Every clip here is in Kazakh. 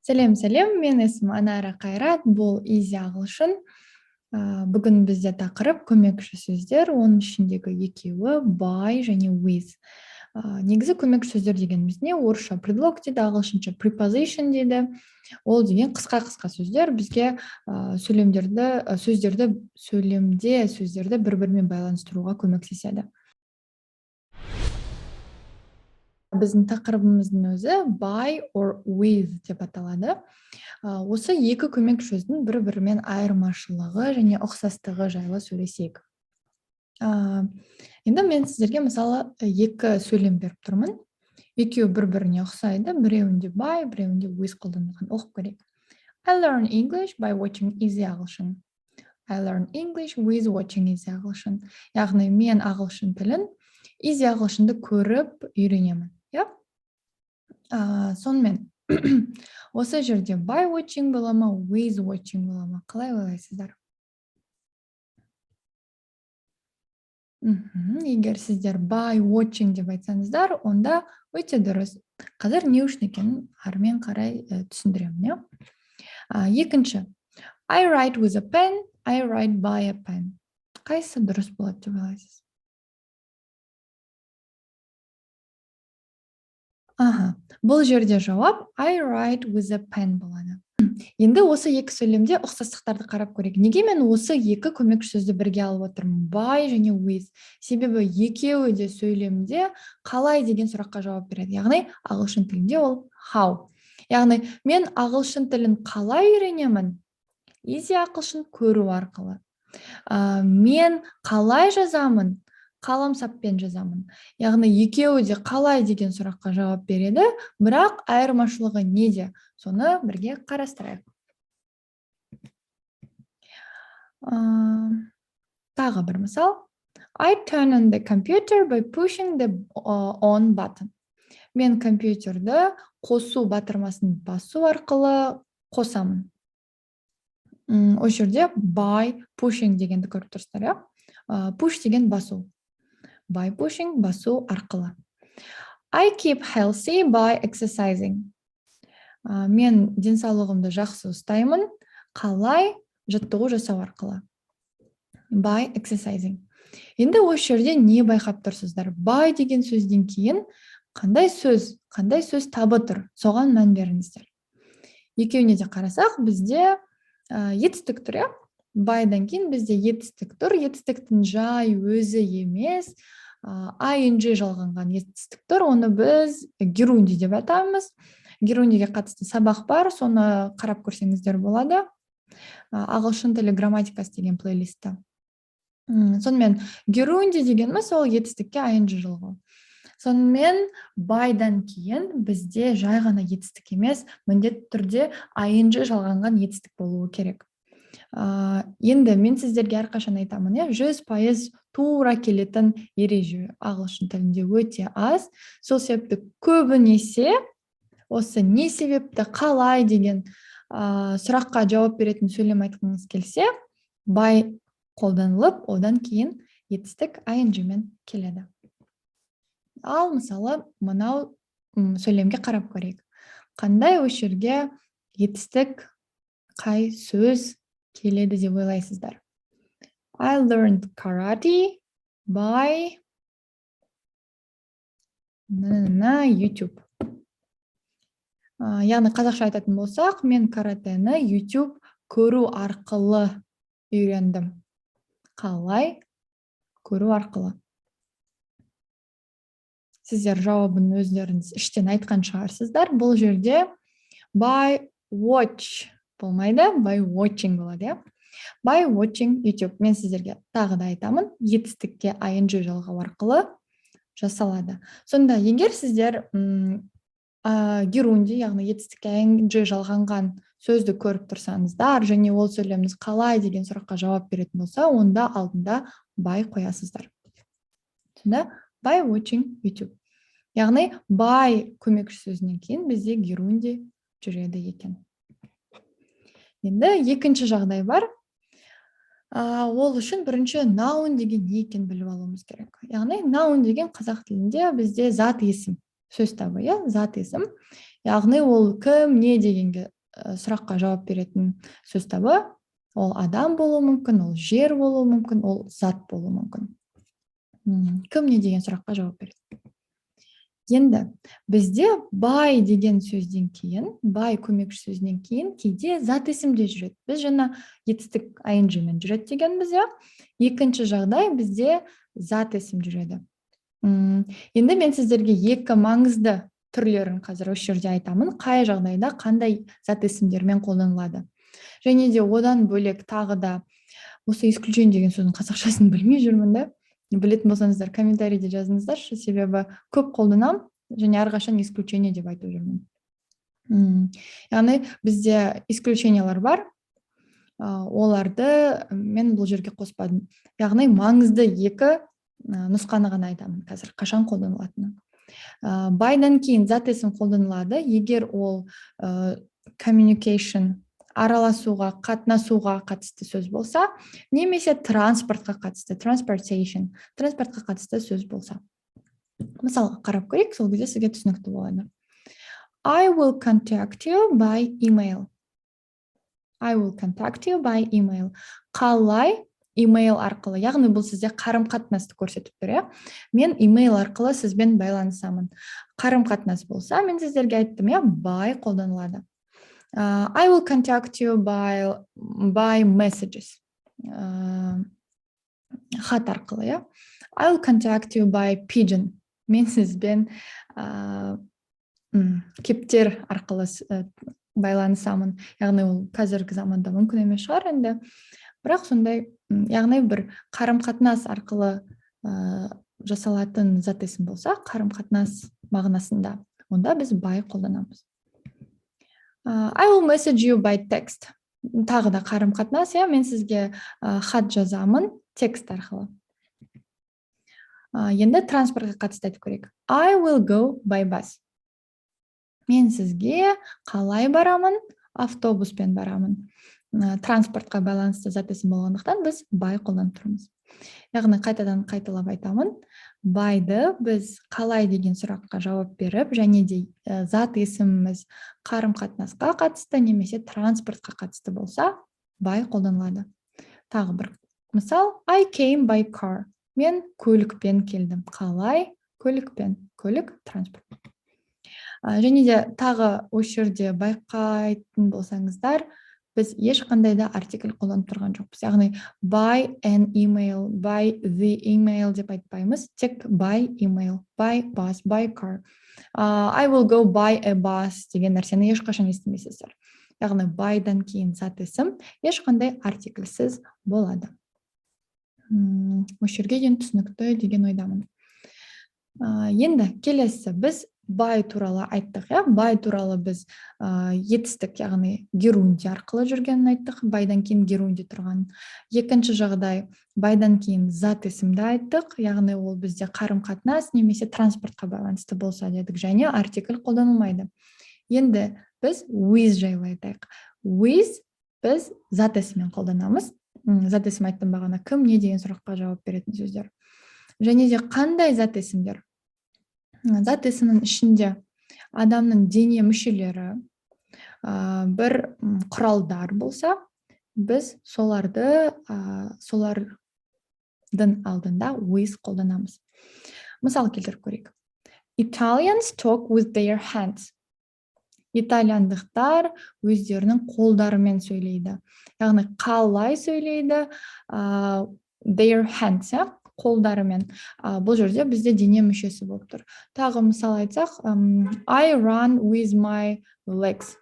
Сәлем, сәлем, мен есімім Анара Қайрат, бұл Изи ағылшын. Бүгін бізде тақырып көмекші сөздер, оның ішіндегі екеуі by және with. Негізі көмекші сөздер дегеніміз не? Орысша предлог дейді, ағылшынша preposition дейді. Ол деген қысқа-қысқа сөздер, бізге сөйлемдерді, сөздерді, сөйлемде сөздерді бір-бірімен байланыстыруға көмектеседі. Біздің тақырыбымыздың өзі by or with деп аталады. Осы екі көмекші сөздің бір-бірімен айырмашылығы және ұқсастығы жайлы сөйлесейік. Енді мен сіздерге мысалы екі сөйлем беріп тұрмын. Екеуі бір-біріне ұқсайды. Біреуінде by, біреуінде with қолданылған. Оқып көрейік. I learn English by watching Easy ағылшын. I learn English with watching Easy ағылшын. Яғни мен ағылшын тілін Easy ағылшынды көріп үйренемін. Иә? Сонымен, осы жерде by watching бола ма, with watching бола ма? Қалай ойлайсыздар? Егер сіздер by watching деп айтсаңыздар, онда өте дұрыс. Қазір не үшін екенін армен қарай түсіндіремін, иә? Екінші. I write with a pen, I write by a pen. Қайсысы дұрыс болады деп ойлайсыз? Бұл жерде жауап I write with a pen болады. Енді осы екі сөйлемде ұқсастықтарды қарап көрейік. Неге мен осы екі көмекші сөзді бірге алып отырмын? By және with. Себебі екеуі де сөйлемде қалай деген сұраққа жауап береді. Яғни ағылшын тілінде ол how. Яғни мен ағылшын тілін қалай үйренемін? Easy ағылшын көру арқылы. Мен қалай жазамын? Қаламсаппен жазамын. Яғни екеуі де қалай деген сұраққа жауап береді, бірақ айырмашылығы неде? Соны бірге қарастырайық. Тағы бір мысал. I turn on the computer by pushing the on button. Мен компьютерді қосу батырмасын басу арқылы қосамын. Осы жерде by pushing дегенді көріп тұрсыздар, иә? Push деген басу. By pushing, басу арқылы. I keep healthy by exercising. Мен денсаулығымды жақсы ұстаймын. Қалай? Жаттығу жасау арқылы. By exercising. Енді осы жерде не байқап тұрсыздар? By деген сөзден кейін қандай сөз табы тұр? Соған мән беріңіздер. Екеуіне де қарасақ, бізде етістік тұр, иә? By-дан кейін бізде етістік тұр. Етістіктің жай өзі емес, ing жалғанған етістік тұр. Оны біз герунди деп атаймыз. Герундиге қатысты сабақ бар, соны қарап көрсеңіздер болады. Ағылшын тілі грамматикасы деген плейлистта. Сонымен герунди дегеніміз ол етістікке ing жалғау. Сонымен by-дан кейін бізде жай ғана етістік емес, міндетті түрде ing жалғанған етістік болуы керек. Енді мен сіздерге әрқашан айтамын, иә, 100% тура келетін ереже ағылшын тілінде өте аз. Сол себепті көбінесе осы не себепті, қалай деген сұраққа жауап беретін сөйлем айтқыңыз келсе, by қолданылып, одан кейін етістік ing-мен келеді. Ал мысалы мынау сөйлемге қарап көрейік. Қандай осы жерге етістік, қай сөз келеді деп ойлайсыздар? I learned karate by на YouTube. Яғни қазақша айтатын болсақ, мен каратэні YouTube көру арқылы үйрендім. Қалай? Көру арқылы. Сіздер жауабын өздеріңіз іштен айтқан шығарсыздар. Бұл жерде by watch болмайды, by watching болады, иә? By watching YouTube. Мен сіздерге тағы да айтамын, етістікке ing жалғау арқылы жасалады. Сонда егер сіздер герунди, яғни етістікке ing жалғанған сөзді көріп тұрсаңыздар, және ол сөйлеміңіз қалай деген сұраққа жауап беретін болса, онда алдында by қоясыздар. Сонда by watching YouTube. Яғни by көмекші сөзінен кейін бізде герунди жүреді екен. Енді екінші жағдай бар. Ол үшін бірінші noun деген не екенін біліп алуымыз керек. Яғни noun деген қазақ тілінде бізде зат есім. Сөз табы, иә, зат есім. Яғни ол кім, не дегенге сұраққа жауап беретін сөз табы. Ол адам болуы мүмкін, ол жер болуы мүмкін, ол зат болуы мүмкін. Кім, не деген сұраққа жауап береді. Енді бізде by деген сөзден кейін, by көмекші сөзінен кейін кейде зат есім де жүреді. Біз жаңа етістік ing мен жүреді дегенбіз, иә. Екінші жағдай: бізде зат есім жүреді. Енді мен сіздерге екі маңызды түрлерін қазір осы жерде айтамын, қай жағдайда қандай зат есімдермен қолданылады. Және де одан бөлек тағы да осы исключение деген сөздің қазақшасын білмей жүрмін да. Білетін болсаңыздар, комментарийде жазыңыздаршы, себебі көп қолданамын және әрқашан исключение деп айтып жүрмін. Яғни бізде исключениялар бар, оларды мен бұл жерге қоспадым. Яғни маңызды екі нұсқаны ғана айтамын қазір, қашан қолданылатыны. By дан кейін зат есім қолданылады, егер ол communication, араласуға, қатынасуға қатысты сөз болса немесе транспортқа қатысты, transportation, транспортқа қатысты сөз болса. Мысалға қарап көрейік, сол кезде сізге түсінікті болады. I will contact you by email. I will contact you by email. Қалай? Email арқылы. Яғни бұл сізде қарым қатынасты көрсетіп тұр, иә. Мен email арқылы сізбен байланысамын. Қарым қатынас болса, мен сіздерге айттым, иә, by қолданылады. I will contact you by messages. Хат арқылы, иә. I will contact you by pigeon. Мен сізбен кептер арқылы байланысамын. Яғни ол қазіргі заманда мүмкін емес шығар енді. Бірақ сондай, яғни бір қарым қатынас арқылы жасалатын зат есім болса, қарым қатынас мағынасында, онда біз by қолданамыз. I will message you by text. Тағы да қарым қатынас, иә, мен сізге хат жазамын текст арқылы. Енді транспортқа қатысты айтып көрейік. I will go by bus. Мен сізге қалай барамын? Автобуспен барамын. Транспортқа байланысты зат есім болғандықтан, біз by қолданып тұрмыз. Яғни қайтадан қайталап айтамын, by ды біз қалай деген сұраққа жауап беріп және де зат есіміміз қарым қатынасқа қатысты немесе транспортқа қатысты болса, by қолданылады. Тағы бір мысал: I came by car. Мен көлікпен келдім. Қалай? Көлікпен. Көлік — транспорт. Және де тағы осы жерде байқайтын болсаңыздар, біз ешқандай да артикль қолданып тұрған жоқпыз. Яғни by an email, by the email деп айтпаймыз, тек by email, by bus, by car. I will go by a bus деген нәрсені ешқашан естімейсіздер. Яғни by дан кейін зат есім ешқандай артикльсіз болады. Осы жерге дейін түсінікті деген ойдамын. Енді келесі біз by туралы айттық, иә. By туралы біз етістік, яғни герундий арқылы жүргенін айттық, by дан кейін герундий тұрған. Екінші жағдай: by дан кейін зат есімді айттық, яғни ол бізде қарым қатынас немесе транспортқа байланысты болса дедік және артикль қолданылмайды. Енді біз with жайлы айтайық. With біз зат есіммен қолданамыз. Зат есім айттым бағана, кім, не деген сұраққа жауап беретін сөздер. Және де қандай зат есімдер? Зат есімнің ішінде адамның дене мүшелері, бір құралдар болса, біз соларды, солардың алдында with қолданамыз. Мысал келтіріп көрейік. Italians talk with their hands. Итальяндықтар өздерінің қолдарымен сөйлейді. Яғни қалай сөйлейді? Their hands, иә, қолдарымен. Бұл жерде бізде дене мүшесі болып тұр. Тағы мысал айтсақ, I run with my legs.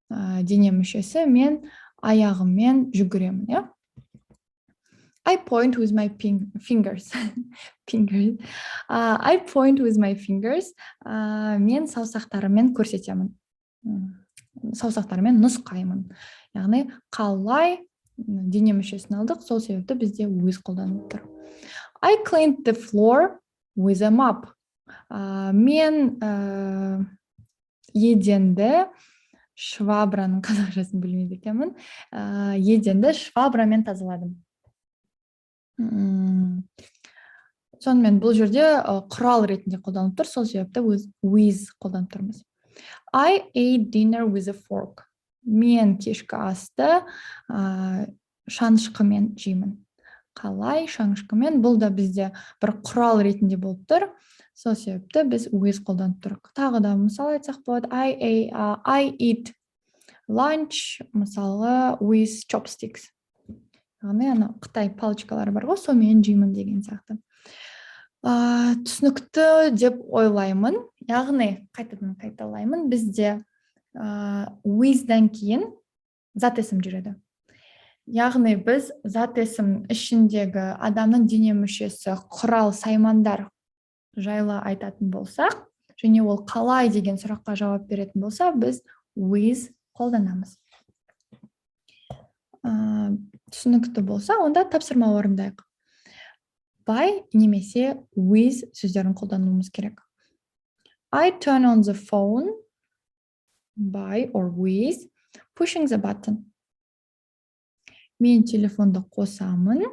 Дене мүшесі, мен аяғыммен жүгіремін, иә. I point with my fingers. Fingers. I point with my fingers. Мен саусақтарыммен көрсетемін. Саусақтарыммен нұсқаймын. Яғни қалай, дене мүшесін алдық, сол себепті бізде with қолданылып тұр. I cleaned the floor with a mop. Мен еденді, швабраның қазақшасын білмейді екенмін, еденді швабрамен тазаладым. Сонымен, бұл жерде құрал ретінде қолданылып тұр, сол себепті with қолданып тұрмыз. I ate dinner with a fork. Мен кешкі асты шанышқымен жеймін. Қалай шанышқымен? Бұл да бізде бір құрал ретінде болып тұр. Сол себепті біз with қолданып тұрмыз. Тағы да мысал айтсақ болады. I eat lunch, мысалы, with chopsticks. Яғни ана қытай палочкалары бар ғой, сонымен жеймін деген сияқты. Түсінікті деп ойлаймын. Яғни қайтадан қайталаймын, бізде with-дан кейін зат есім жүреді. Яғни біз зат есім ішіндегі адамның дене мүшесі, құрал, саймандар жайлы айтатын болсақ және ол қалай деген сұраққа жауап беретін болса, біз with қолданамыз. Түсінікті болса, онда тапсырма орындайық. By немесе with сөздерін қолдануымыз керек. I turn on the phone by or with pushing the button. Мен телефонды қосамын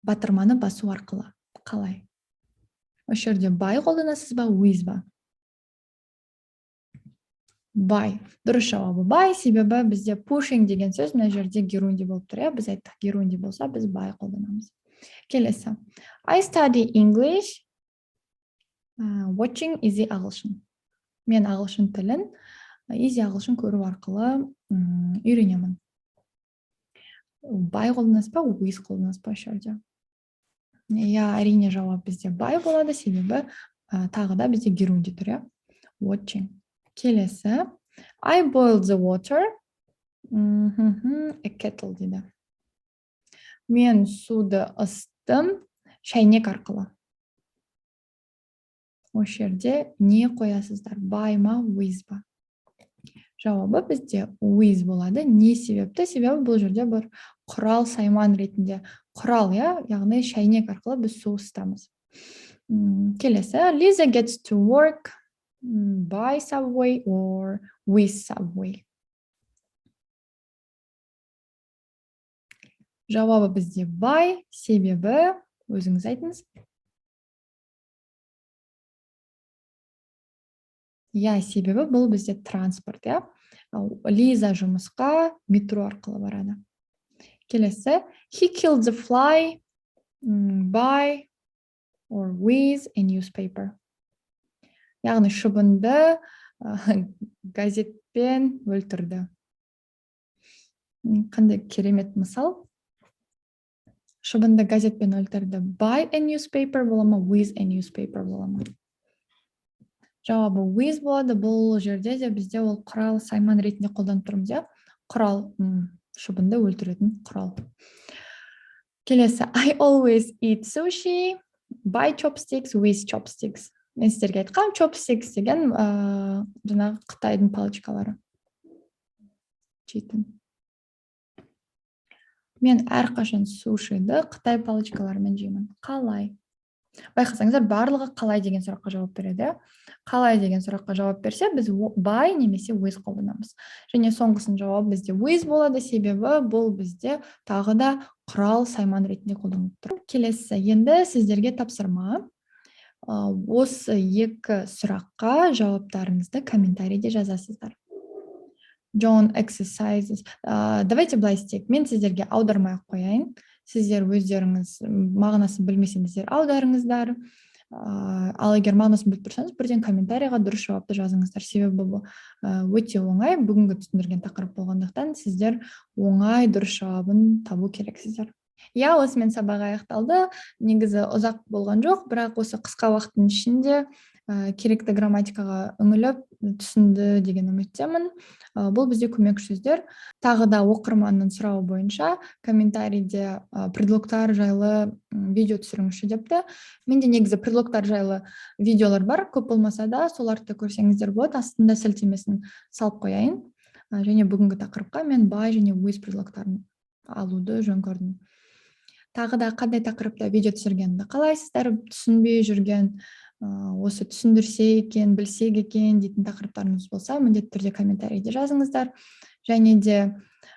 батырманы басу арқылы. Қалай? Осы жерде by қолданасыз ба, with ба? By. Дұрыс жауабы by, себебі бізде pushing деген сөз мына жерде герундий болып тұр, иә? Біз айттық, герундий болса, біз by қолданамыз. Келесі. I study English watching Easy ағылшын. Мен ағылшын тілін Easy ағылшын көру арқылы үйренемін. By қолданасыз ба, with қолданасыз ба осы жерде? Иә, әрине, жауап бізде by болады, себебі тағы да бізде герундий тұр, иә? Watching. Келесі. I boil the water a kettle дейді. Мен суды ысыттым шәйнек арқылы. Осы жерде не қоясыздар? By ма, with ба? Жауабы бізде with болады. Не себепті? Себебі бұл жерде бір құрал сайман ретінде құрал, иә, яғни шәйнек арқылы біз су ысытамыз. Келесі. Lisa gets to work by subway or with subway. Жауабы бізде by, себебі өзіңіз айтыңыз. Иә, себебі бұл бізде транспорт, иә. Лиза жұмысқа метро арқылы барады. Келесі. He killed the fly by or with a newspaper. Яғни шыбынды газетпен өлтірді. Қандай керемет мысал. Шыбынды газетпен өлтірді. By a newspaper бола ма, with a newspaper бола ма? Жауабы with болады. Бұл жерде де бізде ол құрал сайман ретінде қолданып тұрмыз, иә? Құрал, шыбынды өлтіретін құрал. Келесі. I always eat sushi by chopsticks, with chopsticks. Мен сіздерге айтқам, chopsticks деген жаңағы қытайдың палочкалары. Жейтін. Мен әрқашан сушиді қытай палочкаларымен жеймін. Қалай? Байқасаңыздар, барлығы қалай деген сұраққа жауап береді. Қалай деген сұраққа жауап берсе, біз by немесе with қолданамыз. Және соңғысының жауабы бізде with болады, себебі бұл бізде тағы да құрал сайман ретінде қолданылып тұр. Келесі, енді сіздерге тапсырма. Осы екі сұраққа жауаптарыңызды комментарийде жазасыздар. John exercises. Давайте былай істейік. Мен сіздерге аудармай ақ қояйын. Сіздер өздеріңіз мағынасын білмесеңіздер, аударыңыздар. Ал егер мағынасын біліп тұрсаңыз, бірден комментарийға дұрыс жауапты жазыңыздар. Себебі бұл өте оңай, бүгінгі түсіндірген тақырып болғандықтан, сіздер оңай дұрыс жауабын табу керексіздер. Иә, осымен сабақ аяқталды. Негізі ұзақ болған жоқ, бірақ осы қысқа уақыттың ішінде керекті грамматикаға үңіліп түсінді деген үміттемін. Бұл бізде көмекші сөздер. Тағы да оқырманның сұрауы бойынша комментарийде предлогтар жайлы видео түсіріңізші депті. Менде негізі предлогтар жайлы видеолар бар, көп болмаса да, соларды көрсеңіздер болады. Астында сілтемесін салып қояйын. Және бүгінгі тақырыпқа мен by және with предлогтарын алуды жөн көрдім. Тағы да қандай тақырыпта видео түсіргенімді қалайсыздар? Түсінбей жүрген, осы түсіндірсе екен, білсек екен дейтін тақырыптарыңыз болса, міндетті түрде комментарийде жазыңыздар. Және де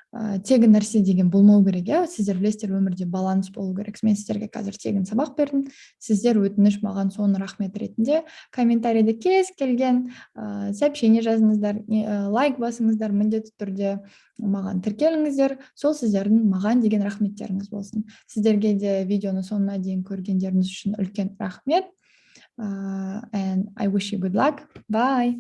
Тегін нәрсе деген болмау керек, иә. Сіздер білесіздер, өмірде баланс болу керек. Мен сіздерге қазір тегін сабақ бердім. Сіздер, өтініш, маған соны рахмет ретінде комментарийде кез келген сообщение жазыңыздар, лайк басыңыздар, міндетті түрде маған тіркеліңіздер. Сол сіздердің маған деген рахметтеріңіз болсын. Сіздерге де видеоны соңына дейін көргендеріңіз үшін үлкен рахмет. And I wish you good luck. Bye.